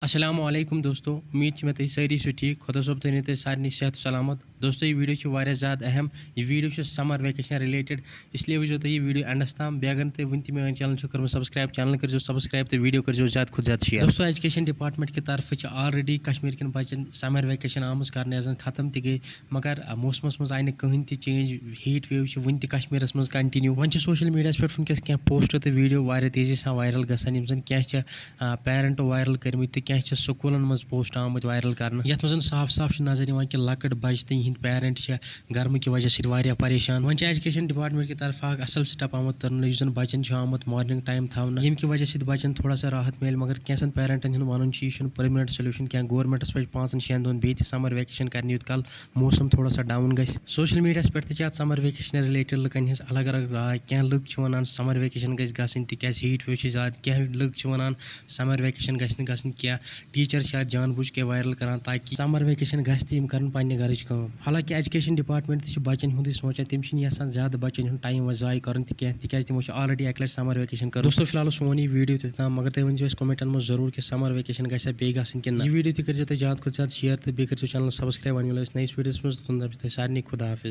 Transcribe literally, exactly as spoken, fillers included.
السلام علیکم دوستو، امید چھِ مےٚ تُہۍ سٲری چھِو ٹھیٖک۔ خۄدا صٲب تھٲینو تۄہہِ سارنٕے صحت و سلامت۔ دوستو، یہِ video چھُ واریاہ زیادٕ اہم۔ یہِ video چھُ summer vacation related، اس لیے وٕچھزیو تُہۍ یہِ video endس تام۔ بیٚیہِ اگر نہٕ تُہۍ وٕنہِ تہِ میٲنۍ channel چھِو کٔرمٕژ subscribe، channel کٔرزیو subscribe تہٕ video کٔرزیو زیادٕ کھۄتہٕ زیادٕ share۔ دوستو، education department کہِ طرفہٕ چھِ already کشمیٖر کٮ۪ن بچن summer vacation آمٕژ کرنہٕ، یۄس زن ختم تہِ گٔے، مگر موسمس منٛز آیہِ نہٕ کٕہٕنۍ تہِ change۔ Heat wave چھِ وٕنہِ تہِ کشمیٖرس منٛز continue۔ وۄنۍ چھِ social mediaہس پٮ۪ٹھ وٕنکیٚس کینٛہہ post تہٕ video واریاہ تیزی سان viral گژھان، یِم زن کینٛہہ چھِ آ، parentو viral کٔرمٕتۍ تہٕ کینٛہہ چھِ سکوٗلن منٛز post آمٕتۍ viral کرنہٕ، یتھ منٛز زن صاف صاف چھِ نظر یِوان کہِ لۄکٕٹۍ بچہِ تہٕ یِہنٛدۍ parent چھِ گرمہٕ کہِ وجہ سۭتۍ واریاہ پریشان۔ وۄنۍ چھِ education department کہِ طرفہٕ اکھ اصل step آمُت تُلنہٕ، یُس زن بچن چھُ آمُت morning time تھاونہٕ، ییٚمہِ کہِ وجہ سۭتۍ بچن تھوڑا سا راحت میلہِ۔ مگر کینٛژن parentن ہُنٛد ونُن چھُ، یہِ چھُنہٕ permanent solution کینٛہہ۔ Governmentس پزِ پانٛژن شٮ۪ن دۄہن بیٚیہِ تہِ summer vacation کرنہِ، یوٗت کال موسم تھوڑا سا down گژھِ۔ Social mediaہس پٮ۪ٹھ تہِ چھِ اتھ summer vacation related لُکن ہٕنٛز الگ الگ راے۔ کینٛہہ لُکھ چھِ ونان summer vacation گژھِ گژھٕنۍ تِکیازِ heat wave چھِ زیادٕ۔ کینٛہہ لُکھ چھِ ونان summer vacation گژھِ نہٕ گژھٕنۍ کینٛہہ۔ Teacher چھِ اتھ جان بوٗجھ کے viral کران تاکہِ summer vacation گژھِ تہٕ یِم کرن پننہِ گرٕچ کٲم۔ حالانکہِ education department تہِ چھِ بچن ہُنٛدُے سونچان، تِم چھِنہٕ یژھان زیادٕ بچن ہُنٛد time وۄنۍ ضایع کرُن تہِ کینٛہہ، تِکیازِ تِمو چھِ already اکہِ لٹہِ summer vacation کٔرمٕژ۔ دوستو، فی الحال اوس سون یہِ video تہِ تام، مگر تُہۍ ؤنۍ زیو اَسہِ commentن منٛز ضروٗر کہِ summer vacation گژھِ بیٚیہِ گژھٕنۍ کِنہٕ نہ۔ یہِ video تہِ کٔرۍ زیو تُہۍ زیادٕ کھۄتہٕ زیادٕ share تہٕ بیٚیہِ کٔرۍ زیو channel subscribe۔ وۄنۍ مِلو أسۍ نٔیِس videoہس منٛز، توٚتام چھِ تۄہہِ سارنٕے خدا حافظ۔